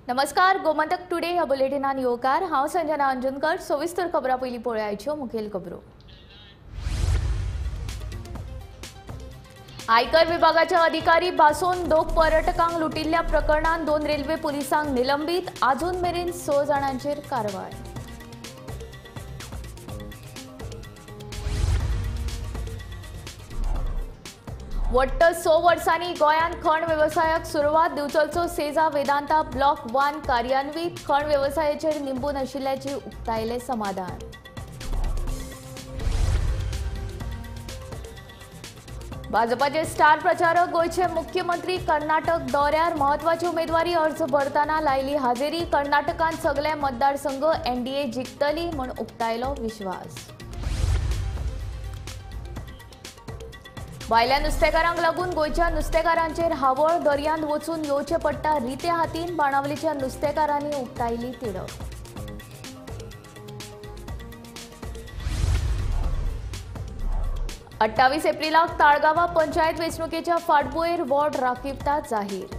नमस्कार, गोमंतक टुडे ह्या बुलेटिनान येवकार. हांव संजना अंजनकर. सविस्तर खबरां पयलीं पळयाच्यो मुखेल खबरो. आयकर विभागाचे अधिकारी भासून दोग पर्यटकांक लुटिल्ल्या प्रकरणांत 2 रेल्वे पुलिसांक निलंबीत. अजून मेरेन 6 जाणांचेर कारवाय. वट्ट 6 वर्सांनी गोंयांत खण वेवसायाक सुरवात. दिवचलचो सेजा वेदांता ब्लॉक 1 कार्यान्वीत. खण वेवसायाचेर निंबून आशिल्ल्याचे उक्तायले समाधान. भाजपाचे स्टार प्रचारक गोंयचे मुख्यमंत्री कर्नाटक दौऱ्यार म्हत्वाची उमेदवारी अर्ज भरतना लायली हाजेरी. कर्नाटकांत सगळे मतदारसंघ एनडीए जिखतली म्हूण उक्तायलो विश्वास. भायल्या नुस्तेकारांक लागून गोंयच्या नुस्तेकारांचेर हावळ. दर्यांत वचून येवचें पडटा रित्या हातीन. बाणावलीच्या नुस्तेकारांनी उक्तायली तिडक. अठ्ठावीस एप्रिलाक ताळगांवा पंचायत वेंचणुकेच्या फाटभुंयेर वॉर्ड राखीवता जाहीर.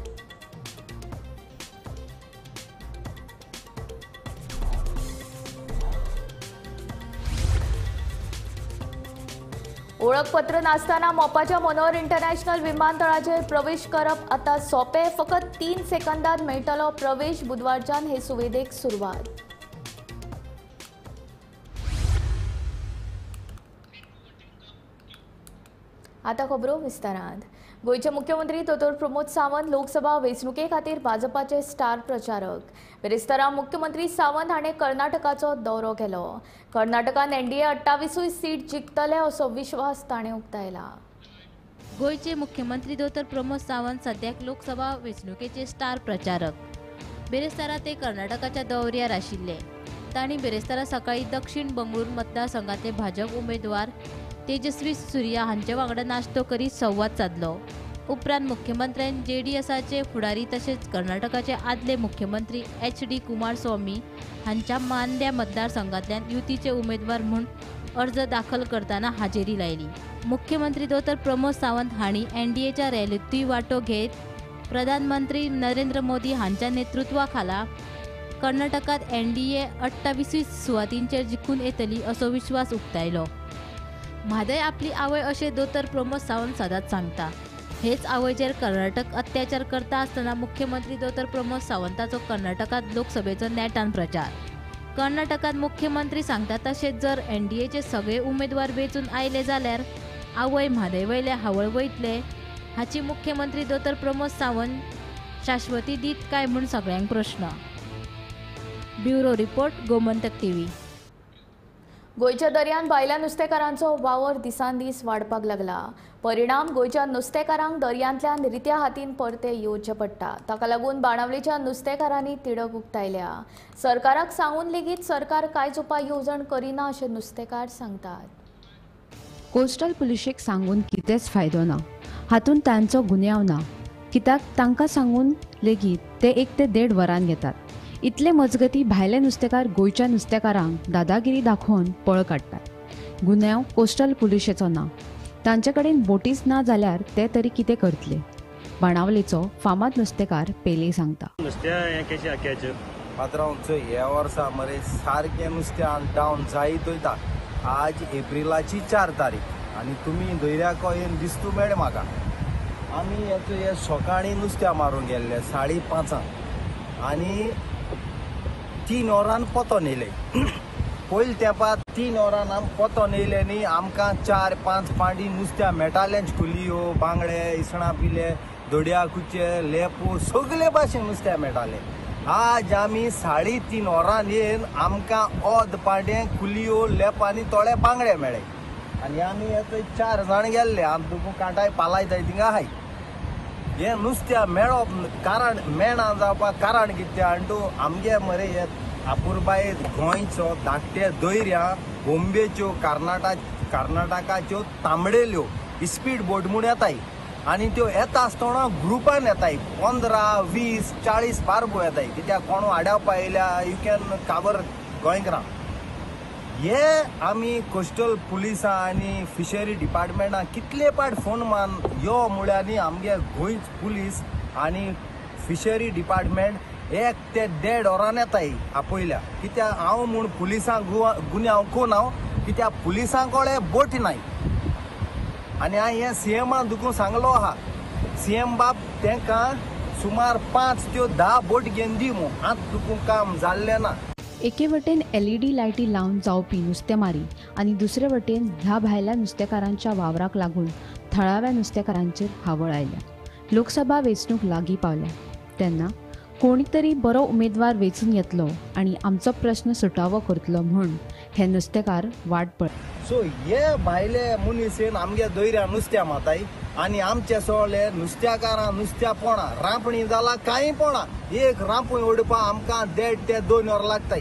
ओळखपत्र नासतना मोपाच्या मनोहर इंटरनॅशनल विमानतळाचेर प्रवेश करप आतां सोंपें. फकत 3 सेकंदांत मेळटलो प्रवेश. बुधवारच्यान हे सुविधेक सुरवात. आतां खबरो विस्तारान. गोंयचे मुख्यमंत्री दोतोर प्रमोद सावंत लोकसभा वेंचणुके खातीर भाजपाचे स्टार प्रचारक. बिरेस्तारा मुख्यमंत्री सावंत हाणें कर्नाटकाचो दौरो केलो. कर्नाटकान एनडीए 28 सीट जिखतले असो विश्वास ताणें उक्तायला. गोंयचे मुख्यमंत्री दोतोर प्रमोद सावंत सद्याक लोकसभा वेंचणुकेचे स्टार प्रचारक. बिरेस्तारा ते कर्नाटकाच्या दौऱ्यार आशिल्ले. तांणी बिरेस्तारा सकाळीं दक्षिण बंगळूर मतदारसंघांतले भाजप उमेदवार तेजस्वी सूर्या हांचे वांगडा नाश्तो करीत संवाद सादलो. उपरांत मुख्यमंत्र्यान जेडीएसाचे फुडारी तशेंच कर्नाटकाचे आदले मुख्यमंत्री एच.डी. कुमारस्वामी हांच्या मांद्या मतदारसंघांतल्यान युतीचे उमेदवार म्हूण अर्ज दाखल करतना हाजेरी लायली. मुख्यमंत्री दोतोर प्रमोद सावंत हांणी एनडीएच्या रॅलींतूय वांटो घेत प्रधानमंत्री नरेंद्र मोदी हांच्या नेतृत्वा खाला कर्नाटकांत एनडीए 28 सुवातींचेर जिखून येतली असो विश्वास उक्तायलो. म्हादय आपली आवय अशें दोतोर प्रमोद सावंत सदांच सांगता. हेच आवयचेर कर्नाटक अत्याचार करता आसतना मुख्यमंत्री दोतोर प्रमोद सावंताचो कर्नाटकांत लोकसभेचो नेटान प्रचार. कर्नाटकांत मुख्यमंत्री सांगता तशेंच जर एनडीएचे सगळे उमेदवार वेंचून आयले जाल्यार आवय म्हादय वयले हावळ वयतले हाची मुख्यमंत्री दोतोर प्रमोद सावंत शाश्वती दीत काय म्हूण सगळ्यांक प्रश्न. Bureau report, Gomantak TV. गोंयच्या दर्यांत भायल्या नुस्तेकारांचो वावर दिसान दीस वाडपाक लागला. परिणाम गोंयच्या नुस्तेकारांक दर्यांतल्यान रित्या हातीन परते येवचें पडटा. ताका लागून बाणावलीच्या नुस्तेकारांनी तिडक उक्तायल्या. सरकाराक सांगून लेगीत सरकार कांयच उपाय येवजण करिना अशें नुस्तेकार सांगतात. कोस्टल पुलिशेक सांगून कितेंच फायदो ना. हातूंत तांचो गुन्यांव ना. कित्याक तांकां सांगून लेगीत ते 1 ते 1.5 वरान घेतात. इतले मजगती भायले नुस्तेकार गोंयच्या नुस्तेकारांक दादागिरी दाखोवन पळ काडटात. गुन्यांव कोस्टल पुलिशेचो ना. तांचे कडेन बोटीच ना जाल्यार ते तरी कितें करतले? बाणावलेचो फामाद नुस्तेकार पेले सांगता. नुस्त्या पात्रांव ह्या वर्सा मरे सारकें नुस्तें डावन जायत वयता. आज एप्रिलाची 4 तारीख आनी तुमी दर्याक येवन दिस्तू मेळ्ळे म्हाका. आमी हे सकाळीं नुस्त्या मारूंक गेल्ले 5:30 आनी 3 वरान पोतोन येयले. पयले तेंपार 3 वरान आम पोतोन येयले न्ही, आमकां 4-5 पांडी नुस्त्या मेळटालेंच. कुलियो, बांगडे, इसणां पिले, दोडया कुचे, लेपो सगळे भाशेन नुस्त्या मेळटाले. आज आमी 3.5 वरान येवन आमकां अर्द पांडे कुलियो, लेप आनी थोडे बांगडे मेळ्ळे. आनी आमी आतां 4 जाण गेल्ले. आम तुका कांटाय पालायताय थिंगा आहाय. हें नुस्त्या मेळप कारण मेळना जावपाक कारण कितें आनी तूं आमगे मरे हे अपुरबायेत गोंयचो धाकटे दर्या बोंबेच्यो कर्नाटकाच्यो तांबडेल्यो स्पीड बोट म्हूण येताय आनी त्यो येता आसतना ग्रुपान येताय. 15, 20, 40 बारबो येताय. कित्याक कोण आडावपा येयल्या you can cover गोंयकारां. हे आमी कोस्टल पुलिसां आनी फिशरी डिपार्टमेंटाक कितले पाट फोन मान यो म्हळ्यार न्ही आमगे गोंयच पुलीस आनी फिशरी डिपार्टमेंट 1 ते 1.5 वरां येताय आपयल्या. कित्याक हांव म्हूण पुलिसांक गुन्यांव कोन हांव, कित्याक पुलिसांक कडेन बोटी नाय. आनी हांवें हें सीएमान दुखून सांगलो आहा, सीएम बाब तांकां सुमार 5 त्यो 10 बोट घेवन दी म्हूण, आतां दुखून काम जाल्लें ना. एके वटेन LED लायटी लावन जावपी नुस्तेमारी आनी दुसरे वटेन ह्या भायल्या नुस्तेकारांच्या वावराक लागून थळाव्या नुस्तेकारांचेर हावळ आयल्या. लोकसभा वेंचणूक लागीं पावल्या तेन्ना कोणी तरी बरो उमेदवार वेंचून येतलो आनी आमचो प्रश्न सुटावो करतलो म्हूण हे नुस्तेकार वाट पळय. सो हे भायले मनीस येवन आमगे दोयऱ्या नुस्त्या माताय आनी आमचे सगळे नुस्त्याकारां नुस्त्या पोणा रांपणी जाला कांय पोणा, एक रांपणी ओडपा आमकां 1.5 ते 2 वरां लागताय.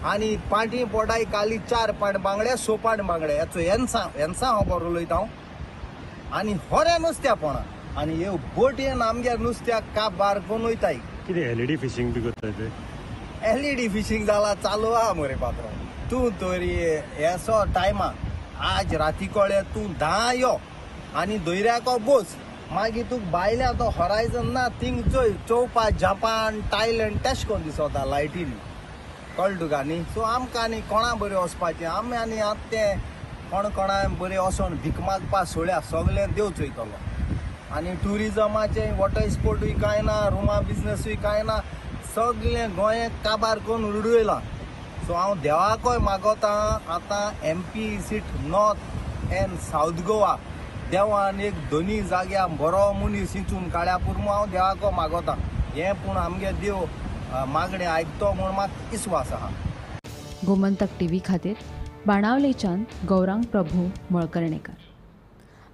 आनी पाटी पोटाय काली 4 पाट बांगडे 6 पाट बांगडे हेचो हेन्सा हांव बरो उलयता हांव. आनी होऱ्या नुस्त्या पोणा आनी हे बोटयेन आमगे नुस्त्याक काबार करून वयताय. कितें LED fishing बी करता ते? LED fishing जाला चालू आहा मरे पात्रांव. तूं तरी हेसो टायमा आज राती कळे तूं 10 यो आनी दोयऱ्याको बोस, मागीर तुका भायल्या तो हॉरायजन ना थिंग चोय चोवपा जापान थायलंड तेश कोन दिसता लायटीन, कळ्ळें तुका न्ही. सो आमकां आनी कोणा बरें वचपाचें, आमी आनी आतां तें कोण कोणा बरें वचोन भीक मागपा सोळ्या सगळें देव चोयतलो. आनी ट्युरिजमाचें वॉटर स्पोर्टूय कांय ना, रुमा बिजनसूय कांय ना, सगळें गोंय काबार करून उडयलां. सो हांव देवाकय मागोता आतां MP seat north and south Goa देवान एक दोनी जाग्यार बरो मनीस हिंचून काड्या पुरो हांव देवाको मागोता हें, पूण आमगे देव मागणें आयकतो म्हूण म्हाका विस्वास आहा. गोमंतक टीव्ही खातीर बाणावलेच्यान गौरांग प्रभू मळकर्णेकर.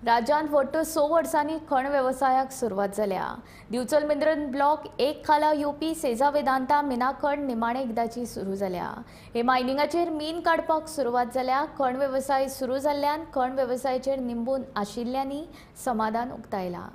राज्यांत वट्ट 6 वर्सांनी खण वेवसायाक सुरवात जाल्या. दिवचल मिनरल ब्लॉक 1 खाला येवपी सेजा वेदांता मिना खण निमाणे एकदाची सुरू जाल्या. हे मायनिंगाचेर मीन काडपाक सुरवात जाल्या. खण वेवसाय सुरू जाल्ल्यान खण वेवसायाचेर निंबून आशिल्ल्यांनी समाधान उक्तायलां.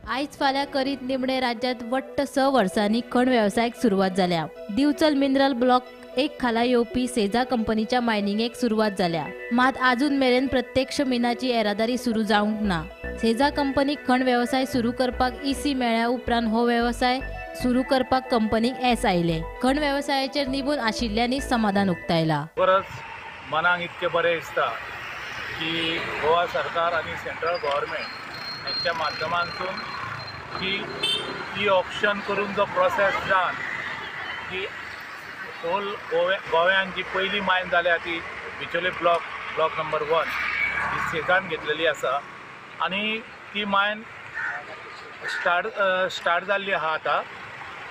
आयज फाल्यां करीत निमणे राज्यांत वट्ट 6 वर्सांनी खण वेवसायाक सुरवात जाल्या. दिवचल मिनरल ब्लॉक 1 खाला येवपी सेजा कंपनीच्या मायनिंगेक सुरवात जाल्या. मात आजून मेरेन प्रत्यक्ष मिनाची येरादारी सुरू जावंक ना. सेजा कंपनीक खण वेवसाय सुरू करपाक EC मेळ्ळ्या उपरांत हो वेवसाय सुरू करपाक कंपनीक येस आयलें. खण वेवसायाचेर निबून आशिल्ल्यांनी समाधान उक्तायला. खरोच मनाक इतकें बरें दिसता की गोवा सरकार आनी सेंट्रल गव्हर्मेंट हांच्या माध्यमांतून की ई ऑप्शन करून जो प्रोसेस जावन की होल गोव्यान जी पयली मायन जाल्या ती बिचोले ब्लॉक नंबर 1 ही सेजान घेतलेली आसा आनी ती मायन स्टार्ट जाल्ली आहा. आतां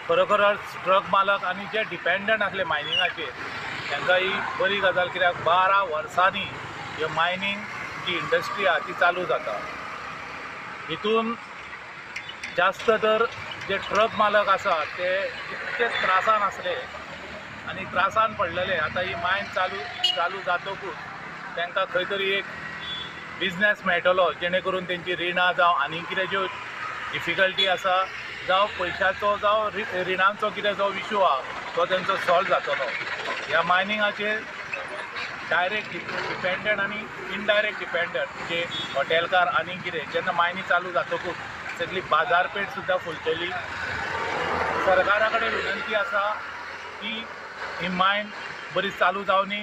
खरोखरच ट्रक मालक आनी जे डिपेंडंट आसले मायनिंगाचेर तांकां ही बरी गजाल, कित्याक 12 वर्सांनी ही मायनींग जी इंडस्ट्री आहा ती चालू जाता. हितून जास्त तर जे ट्रक मालक आसा ते इतके त्रासान आसले आनी त्रासान पडलेले. आतां ही मायन चालू जातकूच तांकां खंय तरी एक बिजनेस मेळटलो जेणे करून तेंची रिणां जावं आनी कितें ज्यो डिफिकल्टी आसा जावं पयशाचो जावं रिणांचो कितें जो इशू आहा तो तेंचो सॉल्व जातलो. ह्या मायनिंगाचेर डायरेक्ट डिपेंडंट आनी इनडायरेक्ट डिपेंडंट जे हॉटेलकार आनी कितें, जेन्ना मायनी चालू जातकूच सगळी बाजारपेठ सुद्दां फुलतली. सरकारा कडेन विनंती आसा की ही मायन बरी चालू जावनी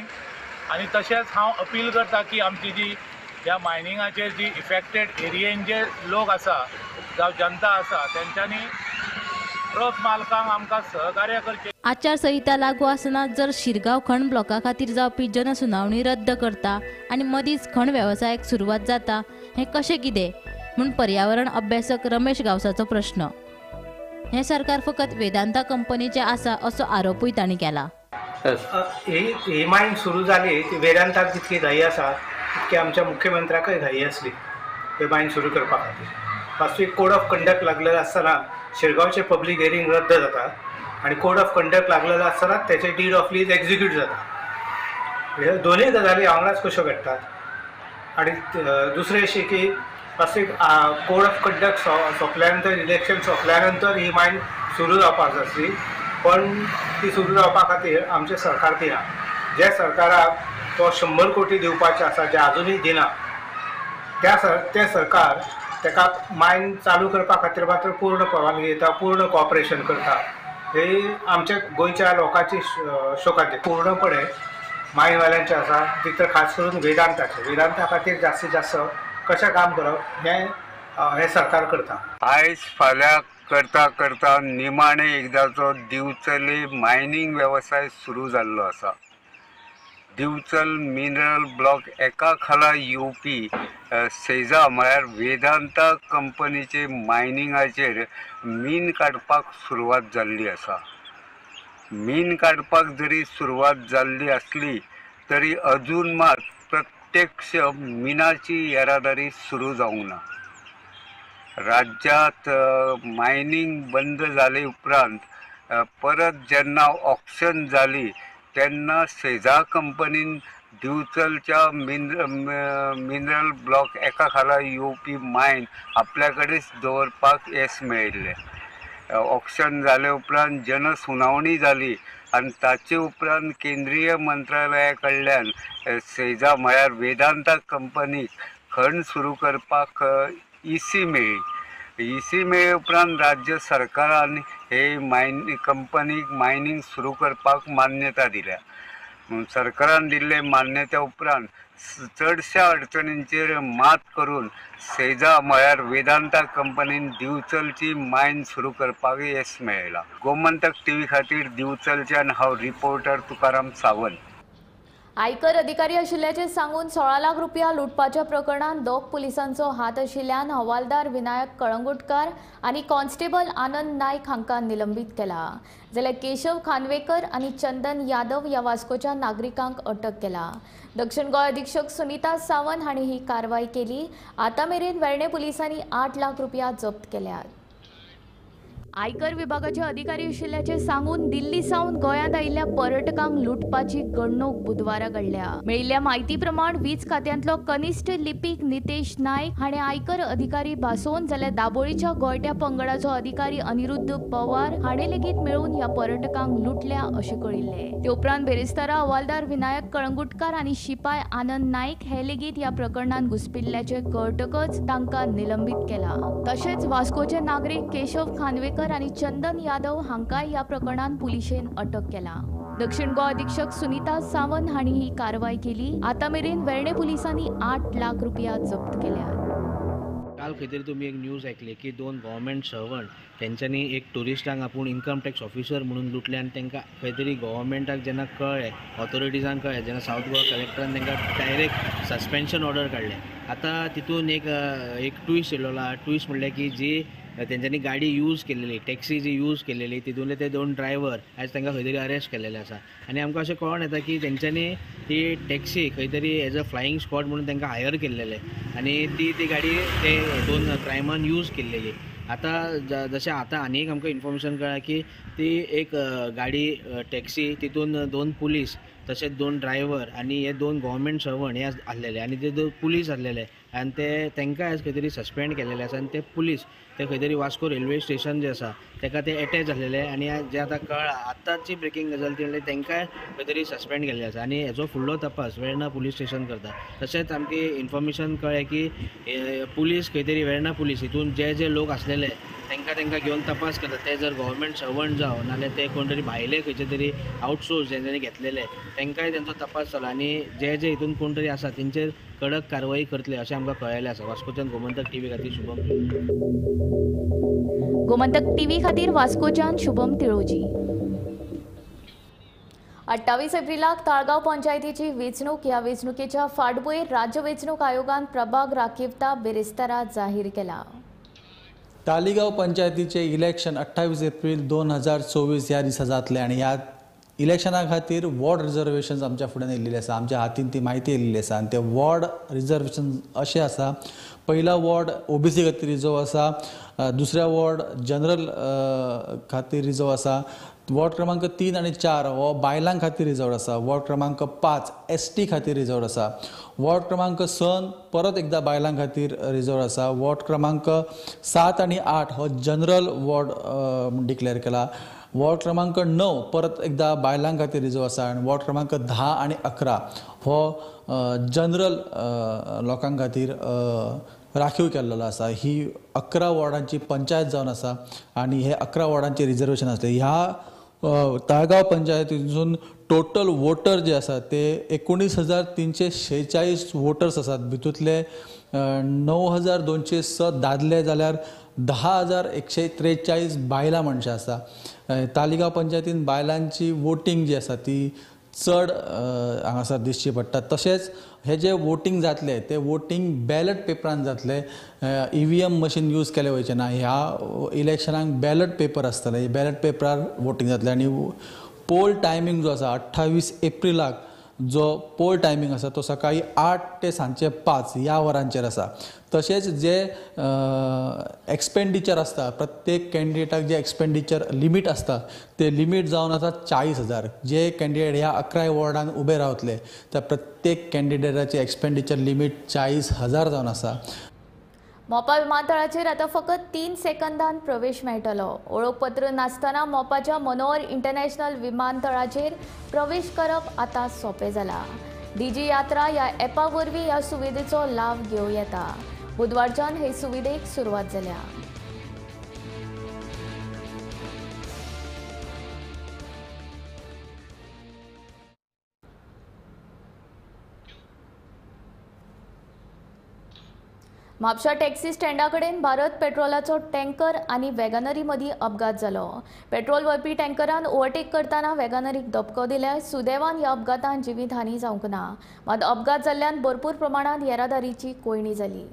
आनी तशेंच हांव अपील करता की आमची जी ह्या मायनिंगाचेर जी इफेक्टेड एरियेन जे लोक आसा जावं जनता आसा तेंच्यांनी ट्रक मालकांक आमकां सहकार्य करचें. आचारसंहिता लागू आसतना जर शिरगांव खण ब्लॉका खातीर जावपी जनसुनावणी रद्द करता आनी मदींच खण वेवसायाक सुरवात जाता हें कशें कितें म्हूण पर्यावरण अभ्यासक रमेश गांवसाचो प्रश्न. हें सरकार फकत वेदांता कंपनीचें आसा असो आरोपूय तांणी केला. ही मायन सुरू जाली ती वेदांताक जितकी घाई आसा तितकी आमच्या मुख्यमंत्र्याकय घाई आसली ही मायन सुरू करपा खातीर. वास्तवीक कोड ऑफ कंडक्ट लागलेलो आसतना शिरगांवचें पब्लीक हियरींग रद्द जाता आनी कोड ऑफ कंडक्ट लागलेलो आसतना तेचे did of lease execute जाता. हे दोनूय गजाली वांगडाच कश्यो घडटात. आनी दुसरें अशें की वास्तवीक कोड ऑफ कंडक्ट सोंपल्या नंतर इलेक्शन सोंपल्या नंतर ही मायन सुरू जावपाक जाय आसली, पण ती सुरू जावपा खातीर आमचें सरकार दिना. जे सरकाराक तो 100 कोटी दिवपाचे आसा जे आजुनूय दिना तें सरकार ताका मायन चालू करपा खातीर मात्र पूर्ण परवानगी दिता, पूर्ण कॉपरेशन करता. ही आमच्या गोंयच्या लोकांची शोकांती पूर्णपणे मायनवाल्यांचे आसा, भितर खास करून वेदांताचे, वेदांता खातीर जास्तीत जास्त कशें काम करप हें हें सरकार करता। आयज फाल्यां करता करता निमाणे एकदाचो दिवचले मायनींग वेवसाय सुरू जाल्लो आसा। दिवचल मिनरल ब्लॉक एका खाला येवपी सेजा म्हळ्यार वेदांता कंपनीचे मायनिंगाचेर मीन काडपाक सुरवात जाल्ली आसा। मीन काडपाक जरी सुरवात जाल्ली आसली तरी अजून मात प्रत्यक्ष मिनाची येरादारी सुरू जावंक ना। राज्यांत मायनींग बंद जाले उपरांत परत जेन्ना ऑक्शन जाली तेन्ना सेजा कंपनीन दिवचलच्या मिनरल ब्लॉक एका खाला येवपी मायन आपल्या कडेन दवरपाक येस मेळिल्लें। ऑक्शन जाले उपरांत जनसुनावणी जाली आनी ताचे उपरांत केंद्रीय मंत्रालया कडल्यान सेजा म्हळ्यार वेदांता कंपनीक खण सुरू करपाक इसी मेळ्ळी। इसी मेळ्ळे उपरांत राज्य सरकारान हे मायन कंपनीक मायनींग सुरू करपाक मान्यता दिल्या। सरकारान दिल्ले मान्यते उपरांत चडश्या अडचणींचेर मात करून सेजा म्हळ्यार वेदांता कंपनीन दिवचलची मायन सुरू करपाक येस मेळयलां। गोमंतक टीव्ही खातीर दिवचलच्यान हांव रिपोर्टर तुकाराम सावंत। आयकर अधिकारी आशिल्ल्याचें सांगून 16 लाख रुपया लुटपाच्या प्रकरणांत दोग पुलिसांचो हात आशिल्ल्यान हवालदार विनायक कळंगुटकार आनी कॉन्स्टेबल आनंद नायक हांकां निलंबीत केला। जाल्यार केशव खानवेकर आनी चंदन यादव ह्या वास्कोच्या नागरिकांक अटक केला। दक्षिण गोंय अधीक्षक सुनीता सावंत हांणी ही कारवाय केली। आतां मेरेन वेर्णें पुलिसांनी 8 लाख रुपया जप्त केल्यात। आयकर विभागाचे अधिकारी आशिल्ल्याचें सांगून दिल्ली सावन गोंयांत आयिल्ल्या पर्यटकांक लुटपाची घडणूक बुधवारा घडल्या। मेळिल्ल्या म्हायती प्रमाण वीज खात्यांतलो कनिष्ठ लिपीक नितेश नायक हाणें आयकर अधिकारी भासोवन जाल्यार दाबोळीच्या गोयट्या पंगडाचो अधिकारी अनिरुद्ध पवार हाणें लेगीत मेळून ह्या पर्यटकांक लुटल्या अशें कळिल्लें। ते उपरांत बेरेस्तारा हवालदार विनायक कळंगुटकार आनी शिपाय आनंद नायक हे लेगीत ह्या प्रकरणांत घुसपिल्ल्याचें कळटकच तांकां निलंबीत केला। तशेंच वास्कोचे नागरीक केशव खानवेकर आनी चंदन यादव हांकांय ह्या प्रकरणांत पुलिशेन अटक केला। दक्षिण गोंय अधीक्षक सुनीता सावंत हांणी ही कारवाय केली। आतां मेरेन वेर्णें पुलिसांनी 8 लाख रुपया जप्त केल्यात। काल खंय तरी तुमी एक न्यूज आयकली की 2 गव्हर्मेंट सर्वंट तेंच्यांनी एक ट्युरिस्टांक आपूण इन्कम टॅक्स ऑफिसर म्हणून लुटले आनी तांकां खंय तरी गव्हर्मेंटाक जेन्ना कळ्ळें, ऑथॉरिटीजांक कळ्ळें, जेन्ना सावथ गोवा कलेक्टरान तांकां डायरेक्ट सस्पेन्शन ऑर्डर काडलें। आतां तितून एक ट्विस्ट येयलेलो आहा। ट्विस्ट म्हणल्यार की जी तेंच्यांनी गाडी यूज केलेली, टॅक्सी जी यूज केलेली, तितूंतले ते 2 ड्रायव्हर आयज तांकां खंय तरी अरेस्ट केलेले आसा। आनी आमकां अशें कळोन येता की तेंच्यांनी ती टॅक्सी खंय तरी एज अ फ्लायींग स्क्वॉड म्हणून तांकां हायर केल्लेले आनी ती ती गाडी ते 2 क्रायमान यूज केल्लेली। आतां जशें आतां आनी एक आमकां इन्फॉर्मेशन कळ्ळां की ती एक गाडी टॅक्सी तितून 2 पुलीस तशेंच 2 ड्रायव्हर आनी हे 2 गव्हर्मेंट सर्वंट हे आसलेले आनी ते 2 पुलीस आसलेले आनी ते तांकां आयज खंय तरी सस्पेंड केलेले आसा आनी ते पुलीस ते खंय तरी वास्को रेल्वे स्टेशन जें आसा ताका ते एटॅच आसलेले आनी जें आतां कळ्ळां आतांची ब्रेकींग गजाल ती म्हणल्यार तांकांय खंय तरी सस्पेंड केल्ले आसा आनी हेजो फुडलो तपास वेर्णा पुलीस स्टेशन करता। तशेंच आमकां इन्फॉर्मेशन कळ्ळें की पुलीस खंय तरी वेर्णा पुलीस हितून जे जे लोक आसलेले तांकां तांकां घेवन तपास करता। ते जर गव्हर्मेंट सर्वंट जावं नाल्यार ते कोण तरी भायले खंयचे तरी आउटसोर्स जेंच्यांनी घेतलेले तांकांय तेंचो तपास चला आनी जे जे हितून कोण तरी आसा तेंचेर कडक कारवाई करतले अशें आमकां कळयलें आसा। वास्कोच्यान गोमंतक टीव्ही खातीर शुभम, गोमंतक टीव्ही खातीर वास्कोच्यान शुभम तिळोजी। 28 एप्रिलाक ताळगांव पंचायतीची वेंचणूक। ह्या वेंचणुकेच्या फाटभुंयेर राज्य वेंचणूक आयोगान प्रभाग राखीवता बेरेस्तारा जाहीर केला। तालिगांव पंचायतीचे इलेक्शन 28 एप्रिल 2024 ह्या दिसा जातलें आनी ह्या इलेक्शना खातीर वॉर्ड रिजर्वेशन आमच्या फुड्यान येयल्लें आसा, आमच्या हातीन ती म्हायती येयल्ली आसा आनी ते वॉर्ड रिजर्वेशन अशें आसा। पहिला वॉर्ड ओबीसी खातीर रिजर्व आसा, दुसऱ्या वॉर्ड जनरल खातीर रिजर्व आसा, वॉर्ड क्रमांक 3 आनी 4 हो बायलां खातीर रिजर्व आसा, वॉर्ड क्रमांक 5 एस टी खातीर रिजर्व आसा, वॉर्ड क्रमांक 6 परत एकदा बायलां खातीर रिजर्व आसा, वॉर्ड क्रमांक 7 आनी 8 हो जनरल वॉर्ड डिक्लेअर केला, वॉर्ड क्रमांक 9 परत एकदा बायलां खातीर रिजर्व आसा आनी वॉर्ड क्रमांक 10 आनी 11 हो जनरल लोकां खातीर राखीव केल्लो आसा. ही 11 वॉर्डांची पंचायत जावन आसा आनी हे 11 वॉर्डांचे रिजर्वेशन आसले. ह्या ताळगांव पंचायतीसून टोटल वोटर जे आसा ते 19,346 वोटर्स आसात. भितूंतले 9,206 दादले जाल्यार 10,143 बायलां मनशां आसा. तालिगांव पंचायतीन बायलांची वोटींग जी आसा ती चड हांगासर दिसची पडटा. तशेंच हे जे वोटींग जातले ते वोटींग बॅलट पेपरान जातले. EVM machine use केले वयचे ना. ह्या इलेक्शनाक बॅलट पेपर आसतले, बॅलट पेपरार वोटींग जातले. आनी पोल टायमींग जो आसा 28 एप्रिलाक जो पोल टायमींग आसा तो सकाळी 8 ते सांजचे 5 ह्या वरांचेर आसा. तशेंच जे एक्सपेंडिचर आसता प्रत्येक कॅन्डिडेटाक जे एक्सपेंडिचर लिमीट आसता ते लिमीट जावन आसा 40,000. जे कॅन्डिडेट ह्या 11 वॉर्डान उबे रावतले त्या प्रत्येक कॅन्डिडेटाचे एक्सपेंडिचर लिमीट 40,000 जावन आसा. मोपा विमानतळाचेर आतां फकत 3 सेकंदान प्रवेश मेळटलो. ओळखपत्र नासतना मोपाच्या मनोहर इंटरनॅशनल विमानतळाचेर प्रवेश करप आतां सोंपें जालां. डीजी यात्रा ह्या ॲपा वरवीं ह्या सुविधेचो लाव घेवं येता. बुधवारच्यान हे सुविधेक सुरवात जाल्या. म्हापशा टॅक्सी स्टँडा कडेन भारत पेट्रोलाचो टँकर आनी वॅगनरी मदीं अपघात जालो. पेट्रोल व्हरपी टँकरान ओव्हरटेक करतना वॅगनरीक धपको दिल्यार सुदैवान ह्या अपघातान जिवीत हानी जावंक ना. मात अपघात जाल्ल्यान भरपूर प्रमाणांत येरादारीची कोंयडी जाली.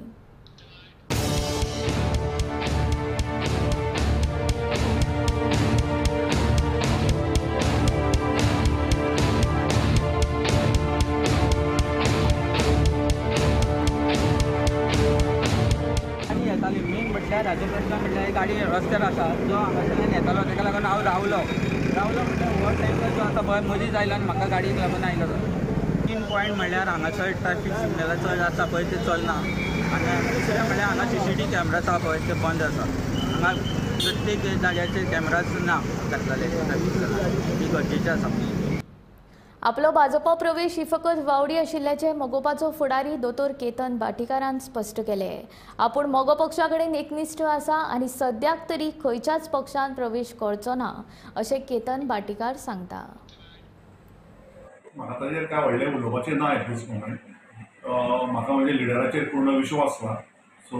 मेन म्हटल्यार हाजो प्रश्न म्हटल्यार गाडी रस्त्यार आसा जो हांगासरल्यान येतालो ताका लागून हांव रावलो म्हटल्यार हो टँकर जो आसा पळय मदींच आयलो आनी म्हाका गाडयेक लागून आयलो. 3 पॉयंट म्हळ्यार हांगासर ट्रॅफिक सिग्नलां चड आसा पळय ते चलना आनी दुसरें म्हळ्यार हांगा CCTV camera आसा पळय ते बंद आसा. हांगा प्रत्येक जाग्याचेर कॅमेराज ना घातलेले ट्रॅफिक ती गरजेची आसा. आपलो भाजपा प्रवेश ही फकत वावडी आशिल्ल्याचें मगोपाचो फुडारी दोतोर केतन भाटीकारान स्पश्ट केलें. आपूण मगो पक्षा कडेन एकनिश्ठ आसा आनी सद्याक तरी खंयच्याच पक्षान प्रवेश करचो ना अशें केतन भाटीकार सांगता. म्हाका ताजेर काय व्हडलें उलोवपाचें ना एट these moment. म्हाका म्हज्या लिडराचेर पूर्ण विश्वास आसा. सो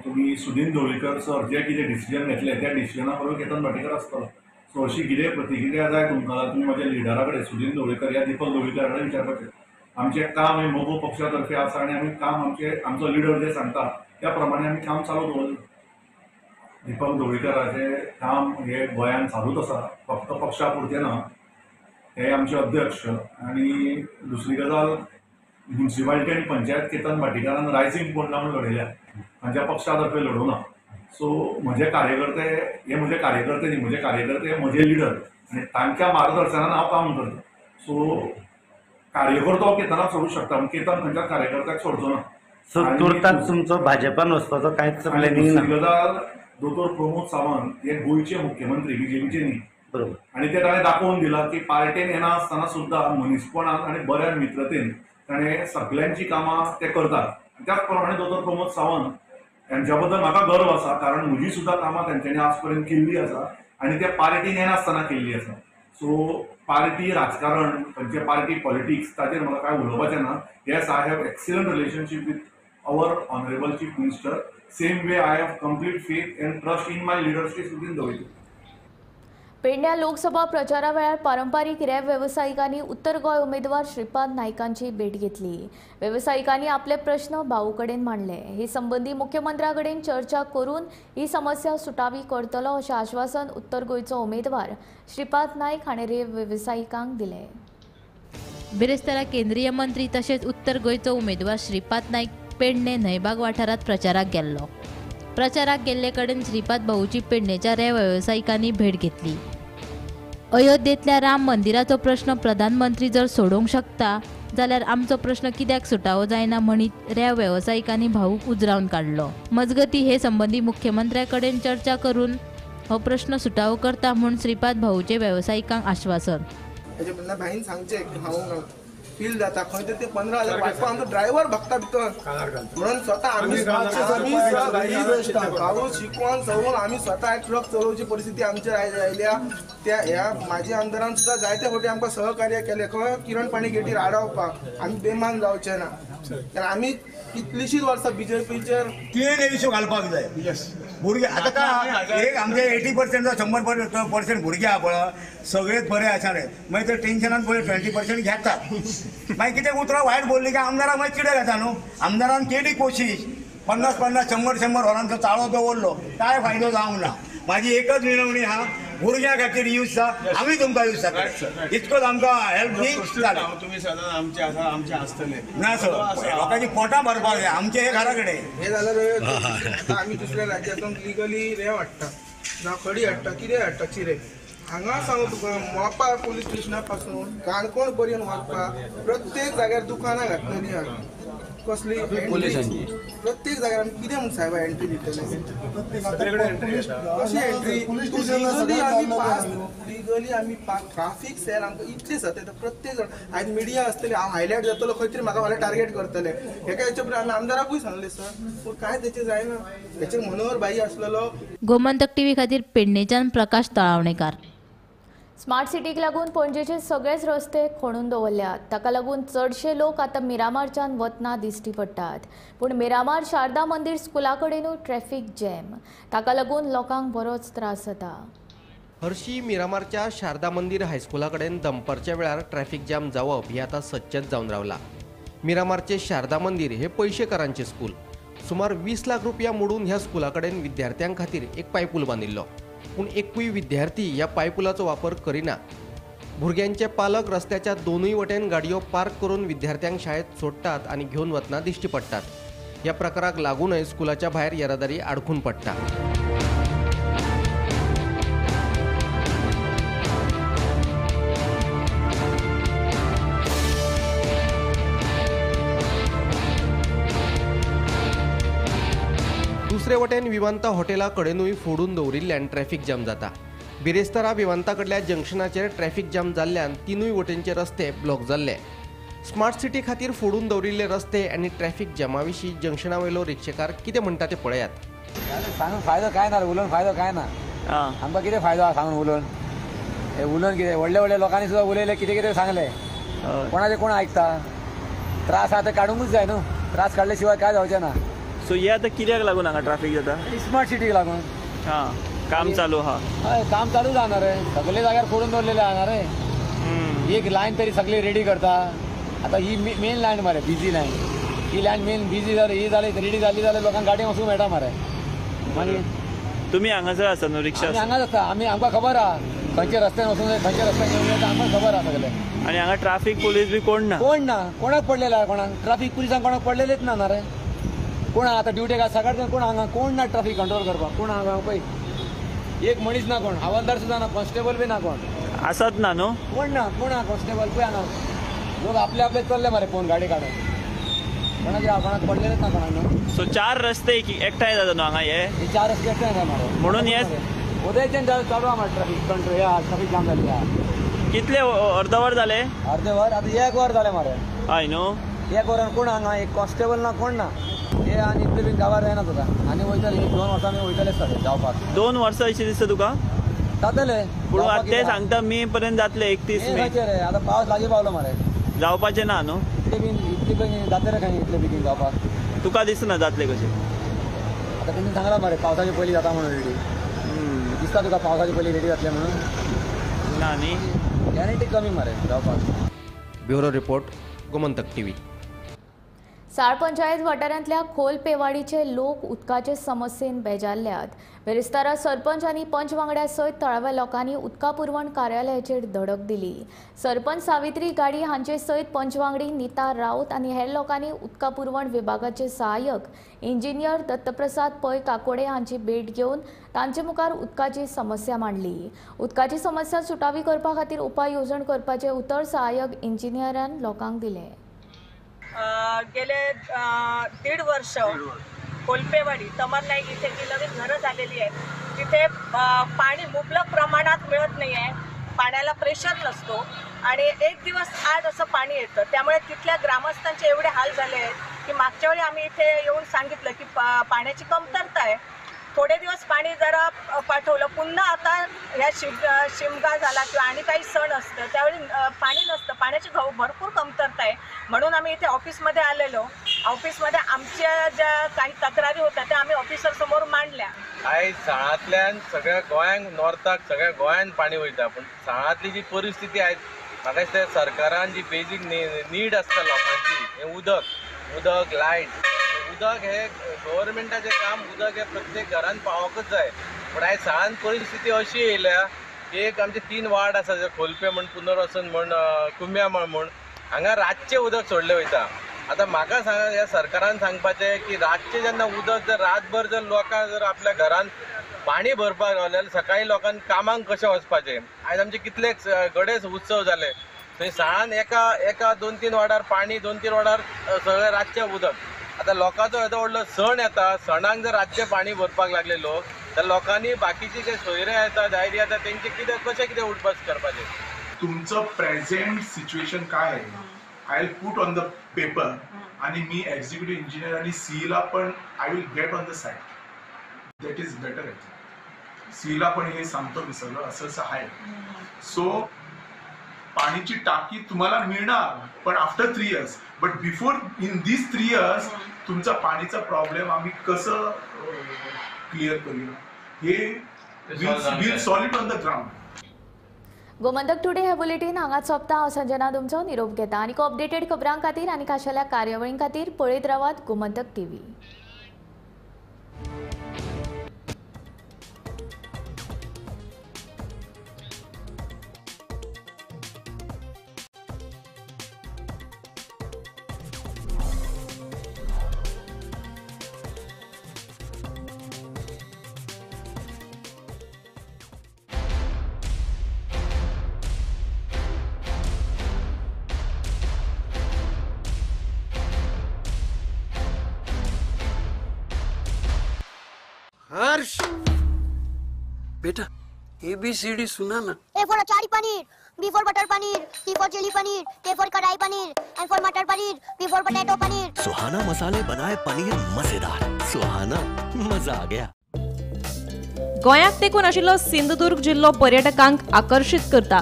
तुमी सुदीन ढवळीकर सर जे कितें डिसिजन घेतले त्या डिसिजना बरोबर केतन भाटीकार आसतलो. सो अशी कितें प्रतिक्रिया जाय तुमकां जाल्यार तुमी म्हज्या लिडरा कडेन सुदीन ढवळीकर या दीपक ढवळीकरा कडेन विचारपाचें. आमचें काम हें मगो पक्षा तर्फे आसा आनी आमी काम आमचे आमचो लिडर जें सांगता त्या प्रमाणे आमी काम चालू दवरलें. दीपक ढवळीकराचें काम हें गोंयांत चालूच आसा, फक्त पक्षा पुरतें ना. हे आमचे अध्यक्ष आनी दुसरी गजाल म्युनिसिपालिटी आनी पंचायत केतन भाटीकारान रायझींग पोंडा म्हूण लढयल्या, तांच्या पक्षा तर्फे लढोवना. सो म्हजे कार्यकर्ते हे म्हजे कार्यकर्ते न्ही, म्हजे कार्यकर्ते हे म्हजे लिडर आनी तांच्या मार्गदर्शनान हांव काम करता. सो कार्यकर्तो केतनाक सोडूंक शकता पूण केतन खंयच्याच कार्यकर्त्याक सोडचो ना. सो तुर्ताक तुमचो भाजपान वचपाचो कांयच प्लॅनिंग ना. गजाल दोतोर प्रमोद सावंत हे गोंयचे मुख्यमंत्री, बीजेपीचे न्ही, बरोबर, आनी ते ताणें दाखोवन दिलां की पार्टेन येना आसतना सुद्दां मनीसपणान आनी बऱ्या मित्रतेन ताणें सगल्यांची कामां ते करतात. त्याच प्रमाणे दोतोर प्रमोद सावंत त्यांच्या बद्दल म्हाका गर्व आसा, कारण म्हजी सुद्दां कामां तेंच्यांनी आज पर्यंत केल्ली आसा आनी त्या पार्टीन येनासतना केल्ली आसा. सो पार्टी राजकारण खंयचे पार्टी पॉलिटिक्स ताचेर म्हाका कांय उलोवपाचें ना. Yes, I have excellent relationship with our honourable chief minister. Same way I have complete faith and trust in my leader Shri Sudin Dhavalikar. पेडण्या लोकसभा प्रचारा वेळार पारंपारीक रेब वेवसायिकांनी उत्तर गोंय उमेदवार श्रीपाद नायकांची भेट घेतली. वेवसायिकांनी आपले प्रश्न भाऊ कडेन मांडले. हे संबंदी मुख्यमंत्र्या कडेन चर्चा करून ही समस्या सुटावी करतलो अशें आश्वासन उत्तर गोंयचो उमेदवार श्रीपाद नायक हाणें रेब वेवसायिकांक दिलें. बिरेस्तारा केंद्रीय मंत्री तशेंच उत्तर गोंयचो उमेदवार श्रीपाद नायक पेडणे न्हंयबाग वाठारांत प्रचाराक गेल्लो. प्रचाराक गेल्ले कडेन श्रीपाद भाऊची पेडणेच्या रेंव वेवसायिकांनी भेट घेतली. अयोध्येंतल्या राम मंदिराचो प्रश्न प्रधानमंत्री जर सोडोवंक शकता जाल्यार आमचो प्रश्न कित्याक सुटावो जायना म्हणीत रेंव वेवसायिकांनी भाऊक उजरावन काडलो. मजगती हे संबंदी मुख्यमंत्र्या कडेन चर्चा करून हो प्रश्न सुटावो करता म्हूण श्रीपाद भाऊचे वेवसायिकांक आश्वासन. भाईन सांगचें हांव फील जाता खंय तरी ते 15,000 वाटपा आमचो ड्रायव्हर भगता भितर म्हणून स्वता आमी पावस शिकोवन सवून आमी स्वता ट्रक चलोवची परिस्थिती आमचेर आयल्या. त्या ह्या म्हाज्या आमदारान सुद्दां जायते फावटी आमकां सहकार्य केलें खंय किरण पाणी गेटीर आडावपाक आमी बेमान जावचे ना कारण आमी कितलीशीच वर्सां बीजेपीचेर तुवें इशू घालपाक जाय. भुरगे आतां काय एक आमचे 80% 100% भुरगे आहा पळय सगळेच बरे आसा रे, मागीर ते टेन्शनान पळय 20% घेतात, मागीर कितें उतरां वायट बोलली काय आमदाराक मागीर चिडक येता न्हू. आमदारान केली कोशिश 50-50 100-100 वरांचो ताळो दवरलो, काय फायदो जावंक ना. म्हाजी एकच विनवणी आहा, भुरग्यां खातीर यूज जा, आमी तुमकां यूज जाता इतकोच आमकां हेल्प दी. तुमी सदांच आमचे आसा, आमचे आसतले ना सर, लोकांची पोटां भरपाक जाय आमचे हे घरा कडेन. हे जाल्यार आमी दुसऱ्या राज्यांतून लिगली रेंव हाडटा जावं खडी हाडटा कितें हाडटा चिरे. हांगा सांगू तुका मोपा पोलीस स्टेशना पासून काणकोण पर्यंत वचपाक प्रत्येक जाग्यार दुकानां घातलेली आहा कसली प्रत्येक जाग्यार आमी कितें म्हूण साहेबा एंट्री दितले कशी एंट्री लिगली आमी ट्राफीक सेल आमकां इतले सतयता प्रत्येक जाण. आयज मिडिया आसतली हांव हायलायट जातलो खंय तरी म्हाका फाल्यां टार्गेट करतले. हेका हेच्या पयलीं आमी आमदाराकूय सांगलें सर, पूण कांय तेचें जायना. हेचेर मनोहर भाई आसलेलो. गोमंतक टीव्ही खातीर पेडणेच्यान प्रकाश तळावणेकार. स्मार्ट सिटीक लागून पणजेचे सगळेच रस्ते खणून दवरल्यात. ताका लागून चडशे लोक आतां मिरामारच्यान वतना दिश्टी पडटात. पूण मिरामार शारदा मंदीर स्कुला कडेनूय ट्रॅफिक जॅम, ताका लागून लोकांक बरोच त्रास जाता. हरशी मिरामारच्या शारदा मंदीर हायस्कुला कडेन दनपारच्या वेळार ट्रॅफिक जॅम जावप हे आतां सदचेंच जावन रावला. मिरामारचे शारदा मंदीर हे पयशेकारांचें स्कूल. सुमार 20 लाख रुपया मोडून ह्या स्कुला कडेन विद्यार्थ्यां खातीर एक पायपूल बांदिल्लो, पूण एकूय विद्यार्थी ह्या पायपुलाचो वापर करिना. भुरग्यांचे पालक रस्त्याच्या दोनूय वटेन गाडयो पार्क करून विद्यार्थ्यांक शाळेत सोडटात आनी घेवन वतना दिश्टी पडटात. ह्या प्रकाराक लागूनय स्कुलाच्या भायर येरादारी आडखून पडटा. दुसरे वटेन विमानता हॉटेला कडेनूय फोडून दवरिल्ल्यान ट्रॅफिक जॅम जाता. बिरेस्तारा विमानता कडल्या जंक्शनाचेर ट्रॅफिक जॅम जाल्ल्यान तिनूय वटेनचे रस्ते ब्लॉक जाल्ले. स्मार्ट सिटी खातीर फोडून दवरिल्ले रस्ते आनी ट्रॅफिक जॅमा विशीं जंक्शना वयलो रिक्षेकार कितें म्हणटा ते पळयात. सांगून फायदो काय ना, उलोवन फायदो काय ना, आमकां कितें फायदो आसा सांगून उलोवन? हे उलोवन कितें व्हडले व्हडले लोकांनी सुद्दां उलयले, कितें कितें सांगलें, कोणाचें कोण आयकता? त्रास आहा ते काडूंकूच जाय न्हू, त्रास काडले शिवाय काय जावचें ना. सो हे आतां कित्याक लागून हांगा ट्राफीक जाता? स्मार्ट सिटीक लागून. हां, काम चालू आहा. हय, काम चालू जाणार रे, सगळे जाग्यार फोडून दवरलेले जाणार रे. एक लायन तरी सगळी रेडी करता. आतां ही मेन लायन मरे, बिजी लायन, ही लायन मेन बिजी जाली, ही जाली रेडी जाली जाल्यार लोकांक गाडी वचूंक मेळटा मरे. मागीर तुमी हांगासर आसा न्हू रिक्षा? आमी हांगाच आसता. आमी आमकां खबर आहा खंयच्या रस्त्यान वचूंक जाय, खंयच्या रस्त्यान येवंक जाय, आमकां खबर आहा सगळें. आनी हांगा ट्राफीक पुलीस बी कोण ना? कोण ना, कोणाक पडलेले आहा, कोणाक ट्राफीक पुलिसांक कोणाक पडलेलेच ना रे. कोण आतां ड्युटेक आसा सकाळच्यान कोण हांगा, कोण ना ट्राफीक कंट्रोल करपाक, कोण हांगा पळय एक मनीस ना, कोण हवालदार सुद्दां ना, कॉन्स्टेबल बी ना, कोण आसात ना न्हू? कोण ना, कोण आहा कॉन्स्टेबल पळय हांगा. लोक आपले आपले चल्ले मरे फोन गाडी काडून, कोणाचे कोणाक पडलेलेच ना कोणाक न्हू. सो 4 रस्ते एकठांय जाता न्हू हांगा? हे 4 रस्ते एकठांय जाता मरे, म्हणून हे उदयच्यान चालू आहा मरे ट्राफीक कंट्रोल, हे ट्राफीक जाम जाल्ली आहा. कितले अर्द वर जाले? अर्दे वर आतां 1 वर जालें मरे. हय न्हू, 1 वरान कोण हांगा एक कॉन्स्टेबल ना, कोण ना. हे आनी इतले बीन गांवार जायना तुका, आनी वयतले 2 वर्सां आमी वयतले सगळे जावपाक. 2 वर्सां अशें दिसता तुका जातले? पूण आतां ते सांगता मे पर्यंत जातले, 31 मे. रे आतां पावस लागीं पावलो मरे, जावपाचें ना न्हू इतले बीन, इतले बेगीन जातले रे खंय इतले बेगीन जावपाक? तुका दिसना जातले कशें? आतां तेणी सांगलां मरे पावसाचे पयलीं जाता म्हणून रेडी. दिसता तुका पावसाचे पयलीं रेडी जातले म्हणून? ना न्ही, गॅरंटी कमी मरे जावपाक. Bureau report, Gomantak TV. साळ पंचायत वाठारांतल्या खोल पेवाडीचे लोक उदकाचे समस्येन बेजारल्यात. बिरेस्तारा सरपंच आनी पंच वांगड्या सयत थळाव्या लोकांनी उदका पुरवण कार्यालयाचेर धडक दिली. सरपंच सावित्री गाडी हांचे सयत पंच वांगडी नीता राऊत आनी हेर लोकांनी उदका पुरवण विभागाचे सहाय्यक इंजिनियर दत्तप्रसाद पै काकोडे हांची भेट घेवन तांचे मुखार उदकाची समस्या मांडली. उदकाची समस्या सुटावी करपा खातीर उपाय येवजण करपाचें उतर सहाय्यक इंजिनियरान लोकांक दिलें. गेले 1.5 वर्ष कोल्पेवाडी तमर नाईक इथे जी नवीन घरं झालेली आहेत तिथे पाणी मुबलक प्रमाणात मिळत नाही आहे, पाण्याला प्रेशर नसतो। आणि एक दिवस आड असं पाणी येतं. त्यामुळे तिथल्या ग्रामस्थांचे एवढे हाल झाले आहेत की मागच्या वेळी आम्ही इथे येऊन सांगितलं की पाण्याची कमतरता आहे. थोडे दिवस पाणी जरा पाठवलं, पुन्हा आता ह्या शिमगा झाला किंवा आणि काही सण असतं त्यावेळी पाणी नसतं, पाण्याची भरपूर कमतरता आहे. म्हणून आम्ही इथे ऑफिसमध्ये आलेलो. ऑफिसमध्ये आमच्या ज्या काही तक्रारी होत्या त्या आम्ही ऑफिसरसमोर मांडल्या. आयज साळांतल्यान सगळ्या गोंयांक, नॉर्थाक सगळ्या गोंयान पाणी वयता, पूण साळांतली जी परिस्थिती आयज म्हाका दिसता सरकारान जी बेजीक नीड आसता लोकांची, हें उदक, उदक लायट, उदक हे गव्हर्मेंटाचें काम, उदक हे प्रत्येक घरान पावोवंकच जाय. पूण आयज साळान परिस्थिती अशी येयल्या की एक आमचे 3 वार्ड आसा, जे खोलपे म्हण, पुनर्वसन म्हण, कुंब्यामळ म्हण, हांगा रातचें उदक सोडलें वयता. आतां म्हाका सांगा, ह्या सरकारान सांगपाचें की रातचें जेन्ना उदक जर रातभर जर लोकांक जर आपल्या घरान पाणी भरपाक रावलें जाल्यार सकाळीं लोकांक कामाक कशें वचपाचें? आयज आमचे कितले गणेश उत्सव जाले थंय साळान एका एका 2-3 वार्डार पाणी, 2-3 वार्डार सगळें रातचें उदक. आतां लोकांचो येदो व्हडलो सण येता, सणाक जर रातचें पाणी भरपाक लागले लोक तर लोकांनी बाकीचे जे सोयरे येता, दायरी येता, तेंचे कितें कशें कितें उठबस करपाचें? तुमचं प्रेझेंट सिच्युएशन काय आहे I will put on the paper आणि मी एक्झिक्युटिव्ह इंजिनियर आणि सीईला पण I will get on the site, that is better. सीईला पण हे सांगतो मी सगळं असं असं आहे. सो पाणीची टाकी तुम्हाला मिळणार पण after 3 years, but before in this 3 years तुमचा पाणीचा प्रॉब्लेम आम्ही कसं क्लिअर करूया हे will solve it on the ground. Gomantak today हे बुलेटीन हांगाच सोंपता. हांव संजना तुमचो निरोप घेता आनी अपडेटेड खबरां खातीर आनी खाशेल्या कार्यावळीं खातीर पळयत रावात गोमंतक टीव्ही. हर्ष बेटा ABCD सुना ना। A for achari paneer, B for butter paneer, C for chilli paneer, K for kadai paneer, M for matar paneer, P for potato paneer. Suhana मसाले बनाए पनीर मजेदार, सुहाना मजा आ गया। गोंयाक तेकून आशिल्लो सिंधुदुर्ग जिल्लो पर्यटकांक आकर्शीत करता।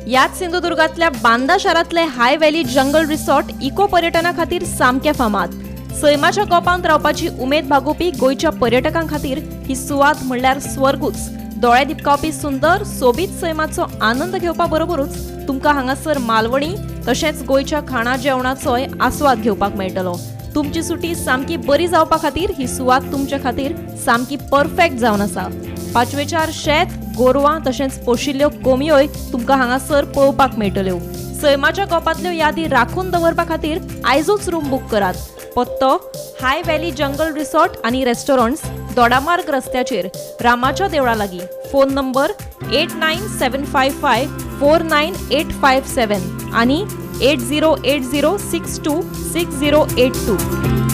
ह्याच सिंधुदुर्गांतल्या बांदा शारांतले high valley jungle resort eco पर्यटना खातीर सामकें फामाद। सैमाच्या गोपांत रावपाची उमेद भागोवपी गोंयच्या पर्यटकां खातीर ही सुवात म्हणल्यार स्वर्गूच। दोळे दिपकावपी सुंदर सोबीत सैमाचो आनंद घेवपा बरोबरूच तुमकां हांगासर मालवणी तशेंच गोंयच्या खाणा जेवणाचोय आस्वाद घेवपाक मेळटलो। तुमची सुटी सामकी बरी जावपा खातीर ही सुवात तुमच्या खातीर सामकी परफेक्ट जावन आसा। पाचवेचार शेत, गोरवां तशेंच पोशिल्ल्यो कोंबयोय तुमकां हांगासर पळोवपाक मेळटल्यो। सैमाच्या गोपांतल्यो यादी राखून दवरपा खातीर आयजूच रूम बूक करात। पत्तो हाय व्हॅली जंगल रिसॉर्ट आनी रेस्टॉरंट्स, दोडामार्ग रस्त्याचेर, रामाच्या देवळा लागीं। फोन नंबर 89755 49857 आनी 8080626082।